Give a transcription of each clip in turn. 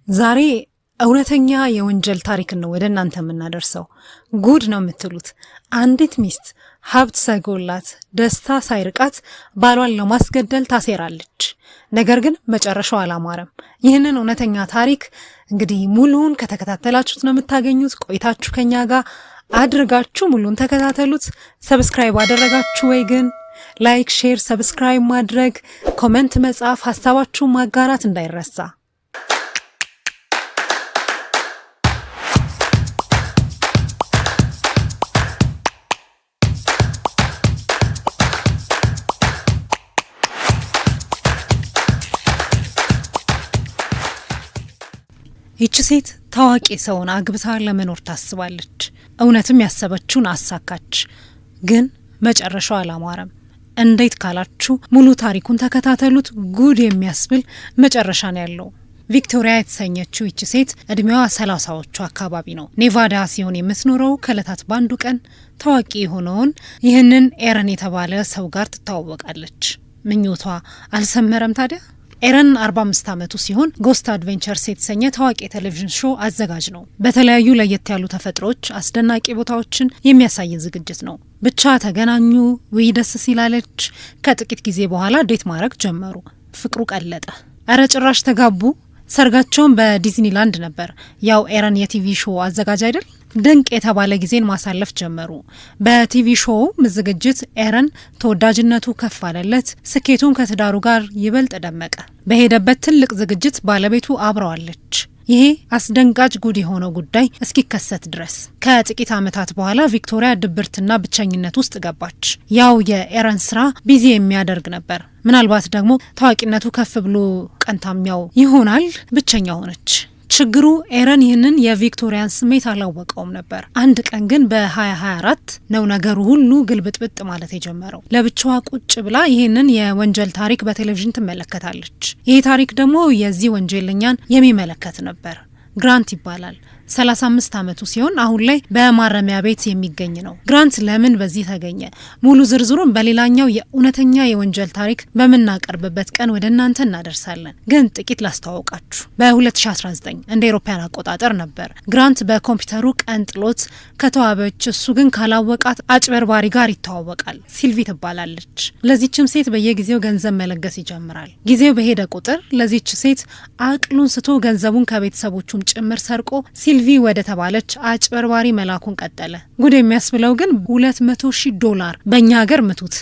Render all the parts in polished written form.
ዛሬ እውነተኛ የወንጀል ታሪክን ነው ወደ እናንተ የምናደርሰው። ጉድ ነው የምትሉት። አንዲት ሚስት ሀብት ሳይጎላት ደስታ ሳይርቃት ባሏን ለማስገደል ታሴራለች። ነገር ግን መጨረሻው አላማረም። ይህንን እውነተኛ ታሪክ እንግዲህ ሙሉውን ከተከታተላችሁት ነው የምታገኙት። ቆይታችሁ ከኛ ጋር አድርጋችሁ ሙሉን ተከታተሉት። Subscribe አደረጋችሁ ወይ ግን? Like፣ share፣ subscribe ማድረግ፣ comment መጻፍ፣ ሀሳባችሁን ማጋራት እንዳይረሳ። ይቺ ሴት ታዋቂ ሰውን አግብታ ለመኖር ታስባለች። እውነትም ያሰበችውን አሳካች። ግን መጨረሻው አላማረም። እንዴት ካላችሁ ሙሉ ታሪኩን ተከታተሉት። ጉድ የሚያስብል መጨረሻ ነው ያለው። ቪክቶሪያ የተሰኘችው ይቺ ሴት እድሜዋ 30ዎቹ አካባቢ ነው። ኔቫዳ ሲሆን የምትኖረው። ከእለታት በአንዱ ቀን ታዋቂ የሆነውን ይህንን ኤረን የተባለ ሰው ጋር ትተዋወቃለች። ምኞቷ አልሰመረም ታዲያ። ኤረን 45 ዓመቱ ሲሆን Ghost Adventures የተሰኘ ታዋቂ የቴሌቪዥን show አዘጋጅ ነው። በተለያዩ ለየት ያሉ ተፈጥሮች፣ አስደናቂ ቦታዎችን የሚያሳይ ዝግጅት ነው። ብቻ ተገናኙ። ውይ ደስ ሲላለች። ከጥቂት ጊዜ በኋላ date ማድረግ ጀመሩ። ፍቅሩ ቀለጠ። እረ ጭራሽ ተጋቡ። ሰርጋቸውን በዲዝኒላንድ ነበር። ያው ኤረን የ TV show አዘጋጅ አይደል? ድንቅ የተባለ ጊዜን ማሳለፍ ጀመሩ። በ TV show ዝግጅት ኤረን ተወዳጅነቱ ከፍ አለለት። ስኬቱም ከትዳሩ ጋር ይበልጥ ደመቀ። በሄደበት ትልቅ ዝግጅት ባለቤቱ አብረዋለች። ይሄ አስደንጋጭ ጉድ የሆነው ጉዳይ እስኪከሰት ድረስ ከጥቂት ዓመታት በኋላ ቪክቶሪያ ድብርትና ብቸኝነት ውስጥ ገባች። ያው የኤረን ስራ busy የሚያደርግ ነበር። ምናልባት ደግሞ ታዋቂነቱ ከፍ ብሎ ቀንታሚያው ይሆናል። ብቸኛ ሆነች። ችግሩ ኤረን ይህንን የቪክቶሪያን ስሜት አላወቀውም ነበር። አንድ ቀን ግን በ2024 ነው ነገሩ ሁሉ ግልብጥብጥ ማለት የጀመረው። ለብቻዋ ቁጭ ብላ ይህንን የወንጀል ታሪክ በቴሌቪዥን ትመለከታለች። ይህ ታሪክ ደግሞ የዚህ ወንጀለኛን የሚመለከት ነበር። ግራንት ይባላል። 35 ዓመቱ ሲሆን አሁን ላይ በማረሚያ ቤት የሚገኝ ነው። ግራንት ለምን በዚህ ተገኘ? ሙሉ ዝርዝሩን በሌላኛው የእውነተኛ የወንጀል ታሪክ በምናቀርብበት ቀን ወደ እናንተ እናደርሳለን። ግን ጥቂት ላስተዋውቃችሁ። በ2019 እንደ አውሮፓውያን አቆጣጠር ነበር ግራንት በኮምፒውተሩ ቀን ጥሎት ከተዋበች እሱ ግን ካላወቃት አጭበርባሪ ጋር ይተዋወቃል። ሲልቪ ትባላለች። ለዚችም ሴት በየጊዜው ገንዘብ መለገስ ይጀምራል። ጊዜው በሄደ ቁጥር ለዚች ሴት አቅሉን ስቶ ገንዘቡን ከቤተሰቦቹም ጭምር ሰርቆ ሲልቪ ወደ ተባለች አጭበርባሪ መላኩን ቀጠለ። ጉድ የሚያስብለው ግን $200,000 በእኛ ሀገር ምቱት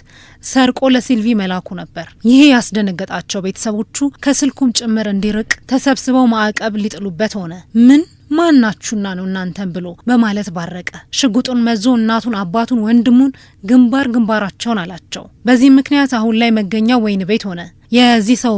ሰርቆ ለሲልቪ መላኩ ነበር። ይሄ ያስደነገጣቸው ቤተሰቦቹ ከስልኩም ጭምር እንዲርቅ ተሰብስበው ማዕቀብ ሊጥሉበት ሆነ። ምን ማናችሁና ነው እናንተን ብሎ በማለት ባረቀ። ሽጉጡን መዞ እናቱን፣ አባቱን፣ ወንድሙን ግንባር ግንባራቸውን አላቸው። በዚህ ምክንያት አሁን ላይ መገኛው ወህኒ ቤት ሆነ። የዚህ ሰው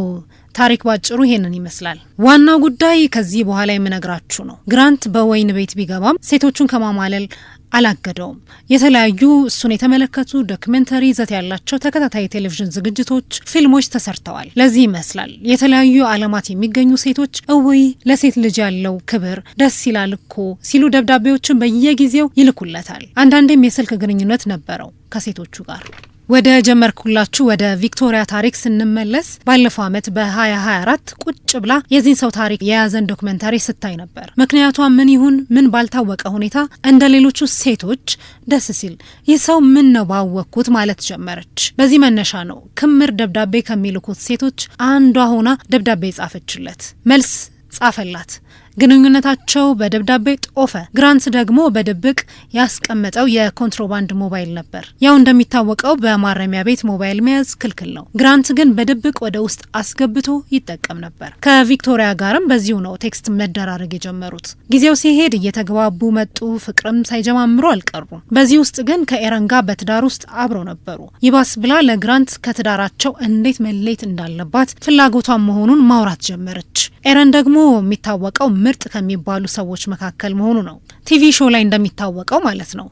ታሪክ ባጭሩ ይሄንን ይመስላል። ዋናው ጉዳይ ከዚህ በኋላ የምነግራችሁ ነው። ግራንት በወህኒ ቤት ቢገባም ሴቶቹን ከማማለል አላገደውም። የተለያዩ እሱን የተመለከቱ documentary ይዘት ያላቸው ተከታታይ የቴሌቪዥን ዝግጅቶች፣ ፊልሞች ተሰርተዋል። ለዚህ ይመስላል የተለያዩ ዓለማት የሚገኙ ሴቶች እውይ ለሴት ልጅ ያለው ክብር ደስ ይላል እኮ ሲሉ ደብዳቤዎችን በየጊዜው ይልኩለታል። አንዳንዴም የስልክ ግንኙነት ነበረው ከሴቶቹ ጋር። ወደ ጀመርኩላችሁ ወደ ቪክቶሪያ ታሪክ ስንመለስ ባለፈው ዓመት በ2024 ቁጭ ብላ የዚህን ሰው ታሪክ የያዘን documentary ስታይ ነበር። ምክንያቷ ምን ይሁን ምን ባልታወቀ ሁኔታ እንደ ሌሎቹ ሴቶች ደስ ሲል ይህ ሰው ምን ነው ባወቅኩት ማለት ጀመረች። በዚህ መነሻ ነው ክምር ደብዳቤ ከሚልኩት ሴቶች አንዷ ሆና ደብዳቤ ጻፈችለት። መልስ ጻፈላት። ግንኙነታቸው በደብዳቤ ጦፈ። ግራንት ደግሞ በድብቅ ያስቀመጠው የኮንትሮባንድ ሞባይል ነበር። ያው እንደሚታወቀው በማረሚያ ቤት ሞባይል መያዝ ክልክል ነው። ግራንት ግን በድብቅ ወደ ውስጥ አስገብቶ ይጠቀም ነበር። ከቪክቶሪያ ጋርም በዚሁ ነው text መደራረግ የጀመሩት። ጊዜው ሲሄድ እየተግባቡ መጡ። ፍቅርም ሳይጀማምሩ አልቀሩም። በዚህ ውስጥ ግን ከኤረን ጋር በትዳር ውስጥ አብረው ነበሩ። ይባስ ብላ ለግራንት ከትዳራቸው እንዴት መለየት እንዳለባት ፍላጎቷን መሆኑን ማውራት ጀመረች። ኤረን ደግሞ የሚታወቀው ምርጥ ከሚባሉ ሰዎች መካከል መሆኑ ነው። TV show ላይ እንደሚታወቀው ማለት ነው።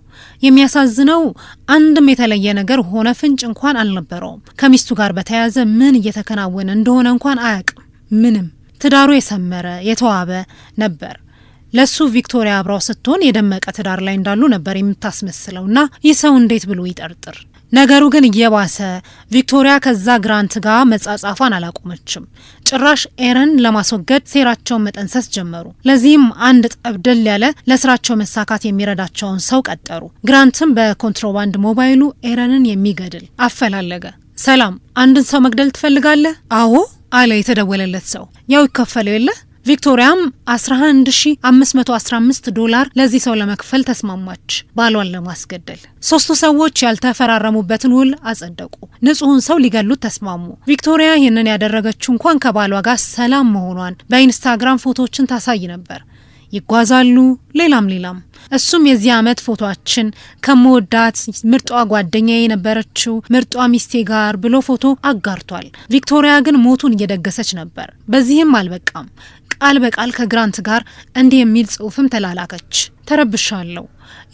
የሚያሳዝነው አንድም የተለየ ነገር ሆነ ፍንጭ እንኳን አልነበረውም። ከሚስቱ ጋር በተያያዘ ምን እየተከናወነ እንደሆነ እንኳን አያውቅም። ምንም። ትዳሩ የሰመረ የተዋበ ነበር። ለሱ ቪክቶሪያ አብራው ስትሆን የደመቀ ትዳር ላይ እንዳሉ ነበር የምታስመስለው እና ይህ ሰው እንዴት ብሎ ይጠርጥር? ነገሩ ግን እየባሰ ቪክቶሪያ ከዛ ግራንት ጋር መጻጻፏን አላቆመችም። ጭራሽ ኤረን ለማስወገድ ሴራቸውን መጠንሰስ ጀመሩ። ለዚህም አንድ ጠብደል ያለ ለስራቸው መሳካት የሚረዳቸውን ሰው ቀጠሩ። ግራንትም በኮንትሮባንድ ሞባይሉ ኤረንን የሚገድል አፈላለገ። "ሰላም፣ አንድን ሰው መግደል ትፈልጋለህ?" "አዎ" አለ የተደወለለት ሰው። ያው ይከፈለው የለ። ቪክቶሪያም 11,515 ዶላር ለዚህ ሰው ለመክፈል ተስማማች፣ ባሏን ለማስገደል። ሶስቱ ሰዎች ያልተፈራረሙበትን ውል አጸደቁ። ንጹሑን ሰው ሊገሉት ተስማሙ። ቪክቶሪያ ይህንን ያደረገችው እንኳን ከባሏ ጋር ሰላም መሆኗን በኢንስታግራም ፎቶዎችን ታሳይ ነበር። ይጓዛሉ፣ ሌላም ሌላም። እሱም የዚህ ዓመት ፎቶአችን ከምወዳት ምርጧ ጓደኛ የነበረችው ምርጧ ሚስቴ ጋር ብሎ ፎቶ አጋርቷል። ቪክቶሪያ ግን ሞቱን እየደገሰች ነበር። በዚህም አልበቃም። ቃል በቃል ከግራንት ጋር እንዲህ የሚል ጽሑፍም ተላላከች። "ተረብሻለሁ፣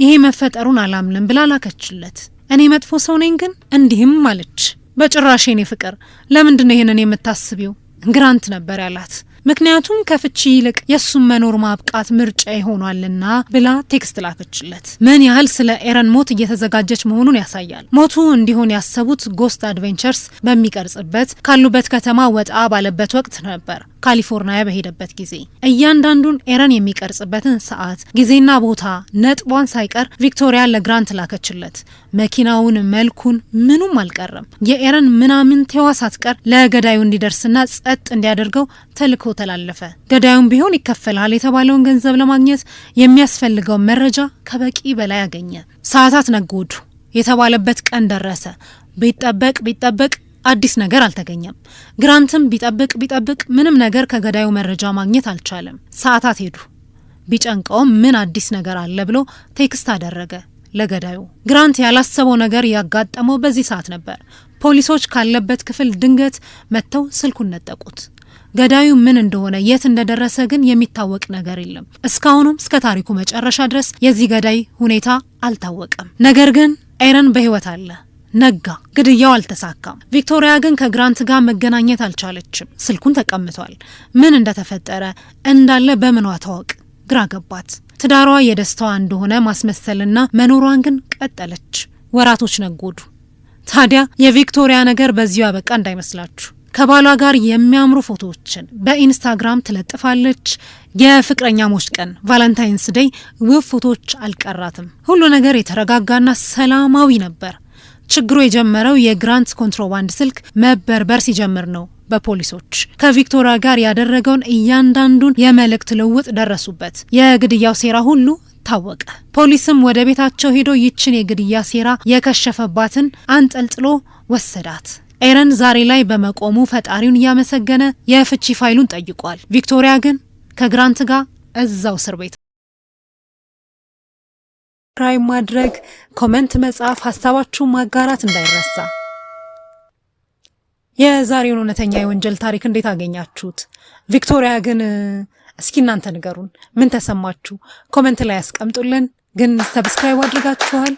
ይሄ መፈጠሩን አላምንም" ብላ ላከችለት። "እኔ መጥፎ ሰው ነኝ ግን?" እንዲህም አለች። "በጭራሽ የኔ ፍቅር፣ ለምንድን ነው ይህንን የምታስቢው?" ግራንት ነበር ያላት። ምክንያቱም ከፍቺ ይልቅ የእሱን መኖር ማብቃት ምርጫ ይሆኗልና ብላ text ላከችለት። ምን ያህል ስለ ኤረን ሞት እየተዘጋጀች መሆኑን ያሳያል። ሞቱ እንዲሆን ያሰቡት Ghost Adventures በሚቀርጽበት ካሉበት ከተማ ወጣ ባለበት ወቅት ነበር። ካሊፎርኒያ በሄደበት ጊዜ እያንዳንዱን ኤረን የሚቀርጽበትን ሰዓት፣ ጊዜና ቦታ ነጥቧን ሳይቀር ቪክቶሪያ ለግራንት ላከችለት። መኪናውን፣ መልኩን፣ ምኑም አልቀረም። የኤረን ምናምንቴዋ ሳትቀር ለገዳዩ እንዲደርስና ጸጥ እንዲያደርገው ተልኮ ተላለፈ። ገዳዩም ቢሆን ይከፈልሃል የተባለውን ገንዘብ ለማግኘት የሚያስፈልገውን መረጃ ከበቂ በላይ አገኘ። ሰዓታት ነጎዱ። የተባለበት ቀን ደረሰ። ቢጠበቅ ቢጠበቅ አዲስ ነገር አልተገኘም። ግራንትም ቢጠብቅ ቢጠብቅ ምንም ነገር ከገዳዩ መረጃ ማግኘት አልቻለም። ሰዓታት ሄዱ። ቢጨንቀውም ምን አዲስ ነገር አለ ብሎ text አደረገ ለገዳዩ። ግራንት ያላሰበው ነገር ያጋጠመው በዚህ ሰዓት ነበር። ፖሊሶች ካለበት ክፍል ድንገት መጥተው ስልኩን ነጠቁት። ገዳዩ ምን እንደሆነ፣ የት እንደደረሰ ግን የሚታወቅ ነገር የለም። እስካሁኑም እስከ ታሪኩ መጨረሻ ድረስ የዚህ ገዳይ ሁኔታ አልታወቀም። ነገር ግን ኤረን በሕይወት አለ። ነጋ። ግድያው አልተሳካም። ቪክቶሪያ ግን ከግራንት ጋር መገናኘት አልቻለችም። ስልኩን ተቀምቷል። ምን እንደተፈጠረ እንዳለ በምኗ ታወቅ? ግራ ገባት። ትዳሯ የደስታዋ እንደሆነ ማስመሰልና መኖሯን ግን ቀጠለች። ወራቶች ነጎዱ። ታዲያ የቪክቶሪያ ነገር በዚሁ ያበቃ እንዳይመስላችሁ። ከባሏ ጋር የሚያምሩ ፎቶዎችን በኢንስታግራም ትለጥፋለች። የፍቅረኛሞች ቀን Valentine's Day ውብ ፎቶዎች አልቀራትም። ሁሉ ነገር የተረጋጋና ሰላማዊ ነበር። ችግሩ የጀመረው የግራንት ኮንትሮባንድ ስልክ መበርበር ሲጀምር ነው። በፖሊሶች ከቪክቶሪያ ጋር ያደረገውን እያንዳንዱን የመልእክት ልውውጥ ደረሱበት። የግድያው ሴራ ሁሉ ታወቀ። ፖሊስም ወደ ቤታቸው ሄዶ ይችን የግድያ ሴራ የከሸፈባትን አንጠልጥሎ ወሰዳት። ኤረን ዛሬ ላይ በመቆሙ ፈጣሪውን እያመሰገነ የፍቺ ፋይሉን ጠይቋል። ቪክቶሪያ ግን ከግራንት ጋር እዛው እስር ቤት። Subscribe ማድረግ፣ comment መጻፍ፣ ሀሳባችሁን ማጋራት እንዳይረሳ። የዛሬውን እውነተኛ የወንጀል ታሪክ እንዴት አገኛችሁት? ቪክቶሪያ ግን እስኪ እናንተ ንገሩን፣ ምን ተሰማችሁ? Comment ላይ ያስቀምጡልን። ግን subscribe አድርጋችኋል?